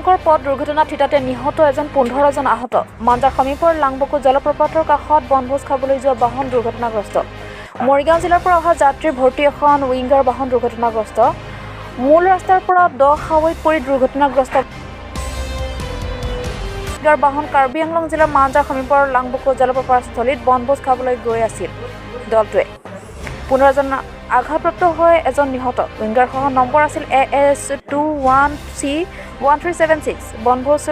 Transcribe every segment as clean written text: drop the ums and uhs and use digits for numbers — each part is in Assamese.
ভয়ংকৰ পথ দুৰ্ঘটনা থিতাতে নিহত এজন, 15 জন আহত। মাঞ্জাৰ সমীপৰ লাংবকু জলপ্ৰপাতৰ কাষত বনভোজ খাবলৈ যোৱা বাহন দুৰ্ঘটনাগ্ৰস্ত। মৰিগাঁও জিলাৰ পৰা অহা যাত্ৰীৰ ভৰ্তি এখন উইংগাৰ বাহন দুৰ্ঘটনাগ্ৰস্ত। মূল ৰাস্তাৰ পৰা 10 খাৱৈত পৰি দুৰ্ঘটনাগ্ৰস্ত উইংগাৰ বাহন। কাৰ্বি আংলং জিলাৰ মাঞ্জাৰ সমীপৰ লাংবকু জলপ্ৰপাতস্থলীত বনভোজ খাবলৈ গৈ আছিল দলটোৱে। 15 জন আঘাতপ্ৰাপ্ত হৈ এজন নিহত। উইংগাৰসহ নম্বৰ আছিল AS 21 C 1376। বনভোজ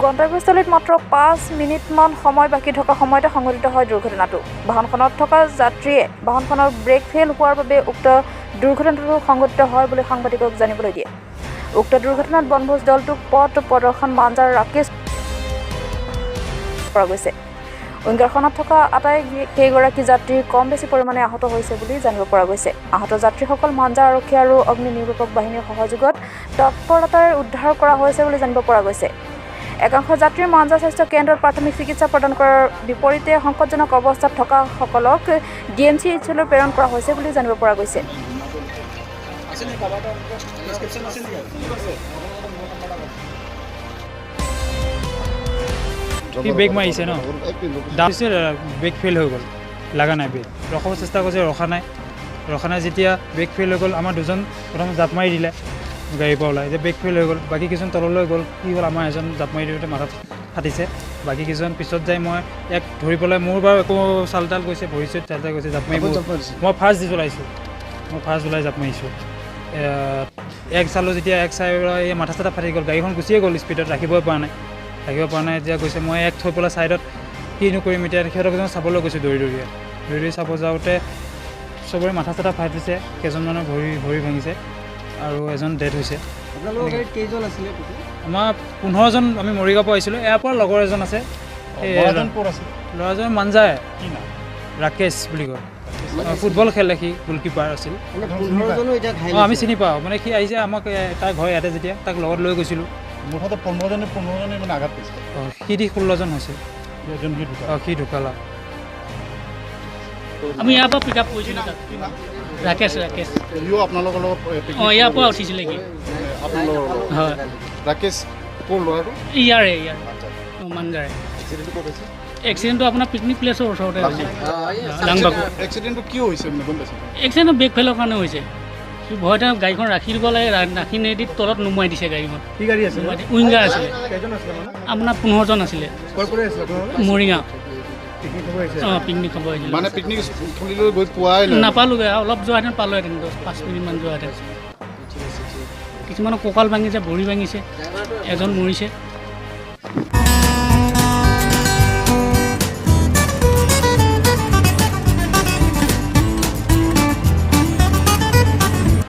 গন্তব্যস্থলীত মাত্ৰ 5 মিনিটমান সময় বাকী থকা সময়তে সংঘটিত হয় দুৰ্ঘটনাটো। বাহনখনত থকা যাত্ৰীয়ে বাহনখনৰ ব্ৰেক ফেইল হোৱাৰ বাবে উক্ত দুৰ্ঘটনাটো সংঘটিত হয় বুলি সাংবাদিকক জানিবলৈ দিয়ে। উক্ত দুৰ্ঘটনাত বনভোজ দলটোক পথ প্ৰদৰ্শন মাঞ্জাৰ ৰাকেশ পৰা গৈছে। উইংগাৰখনত থকা আটাইকেইগৰাকী যাত্ৰী কম বেছি পৰিমাণে আহত হৈছে বুলি জানিব পৰা গৈছে। আহত যাত্ৰীসকল মাঞ্জা আৰক্ষী আৰু অগ্নি নিৰ্বাপক বাহিনীৰ সহযোগত তৎপৰতাৰে উদ্ধাৰ কৰা হৈছে বুলি জানিব পৰা গৈছে। একাংশ যাত্ৰীৰ মাঞ্জা স্বাস্থ্য কেন্দ্ৰত প্ৰাথমিক চিকিৎসা প্ৰদান কৰাৰ বিপৰীতে সংকটজনক অৱস্থাত থকাসকলক ডিএমচি এইচলৈ প্ৰেৰণ কৰা হৈছে বুলি জানিব পৰা গৈছে। আছে নেকি কাৰোবাৰ প্ৰেছক্ৰিপশ্যন আছে নেকি? আছে। সি ব্ৰেক মাৰিছে ন তাৰপিছত ব্ৰেক ফেইল হৈ গ'ল, লগা নাই। ব্ৰেক ৰখাব চেষ্টা কৰিছে, ৰখা নাই। ৰখা নাই যেতিয়া ব্ৰেক ফেইল হৈ গ'ল, আমাৰ দুজন প্ৰথম জাপ মাৰি দিলে গাড়ীৰ পৰা ওলাই যে ব্ৰেক ফেইল হৈ গ'ল। বাকী কেইজন তললৈ গ'ল। কি হ'ল, আমাৰ এজন জাপ মাৰি দিওঁতে মাথাত ফাটিছে। বাকী কেইজন পিছত যাই মই এক ধৰি পেলাই, মোৰ বাৰু একো চাল তাল গৈছে, ভৰি চৰিত চাল তাল গৈছে। জাপ মাৰি মই ফাৰ্ষ্ট দি ওলাইছোঁ, মই ফাৰ্ষ্ট ওলাই জাপ মাৰিছোঁ। এক চালোঁ যেতিয়া, এক চাই পেলাই এই মাথা চাথা ফাটি গ'ল। গাড়ীখন গুচিয়ে গ'ল স্পীডত, ৰাখিবই পৰা নাই, ৰাখিব পৰা নাই। এতিয়া গৈছে, মই এক থৈ পেলাই ছাইডত কিনো কৰিম এতিয়া, সিহঁতক এজন চাবলৈ গৈছোঁ দৌৰি দৌৰি। দৌৰি দৌৰি চাব যাওঁতে চবৰে মাথা চাথা ফাটিছে, কেইজনমানৰ ভৰি ভাঙিছে আৰু এজন ডেথ হৈছে। আপোনালোকৰ গাড়ীত কেইজন আছিলে পিছে? আমাৰ 15জন। আমি মৰিগাঁও পৰা আহিছিলোঁ। ইয়াৰ পৰা লগৰ এজন আছে এই। ল'ৰাজন ক'ত আছে? ল'ৰাজন মাঞ্জাই। কি নাম? ৰাকেশ বুলি কয়। ফুটবল খেলে, সি গ'লকিপাৰ আছিল। মানে 15জনো এতিয়া ঘাইল? অঁ, আমি চিনি পাওঁ। মানে সি আহিছে আমাক, তাৰ ঘৰ ইয়াতে যেতিয়া তাক লগত লৈ গৈছিলোঁ। মুঠতে 15জনে 15জনে মানে আঘাত পাইছে? অঁ, সি দি 16জন হৈছে। এজন সি ঢুকাল? অঁ, সি ঢুকালা। আমি ইয়াৰ পৰা পিক আপ কৰিছিলোঁ তাত। ৰাকেশ, ৰাকেশ। সিও আপোনালোকৰ লগত picnic অঁ, ইয়াৰ খাব পৰা গৈছে? উঠিছিলে কি। আপোনালোকৰ লগত? হয়। ৰাকেশ ক'ৰ ল'ৰাটো? ইয়াৰে, ইয়াৰে। অঁ, মাঞ্জাৰে। এক্সিডেণ্টটো ক'ত হৈছে? এক্সিডেণ্টটো আপোনাৰ পিকনিক প্লেচৰ ওচৰতে হৈছে, লাংবাকু। এক্সিডেণ্টটো কিয় হৈছে মানে গম পাইছে? এক্সিডেণ্টটো ব্ৰেক ফেইলৰ কাৰণে হৈছে। সি ভয়তে গাড়ীখন ৰাখি দিব লাগে, ৰাখি নিদি তলত নমুৱাই দিছে গাড়ীখন। কি গাড়ী আছিলে? নমুৱাই উইংগাৰ আছিলে। কেইজন আছিলে মানে? আপোনাৰ 15জন আছিলে। ক'ৰ পৰা আহিছিলে আপোনালোকে? মৰিগাঁও। পিকনিক খাব আহিছে? অঁ, পিকনিক খাব আহিছিলে। মানে পিকনিক থলীলৈ গৈ পোৱাই নাই? নাপালোগৈ। অলপ যোৱাহেঁতেন পালোহেঁতেন, 10 5 মিনিটমান যোৱাহেঁতেন। কিছুমানৰ কঁকাল ভাঙিছে, ভৰি ভাঙিছে, এজন মৰিছে।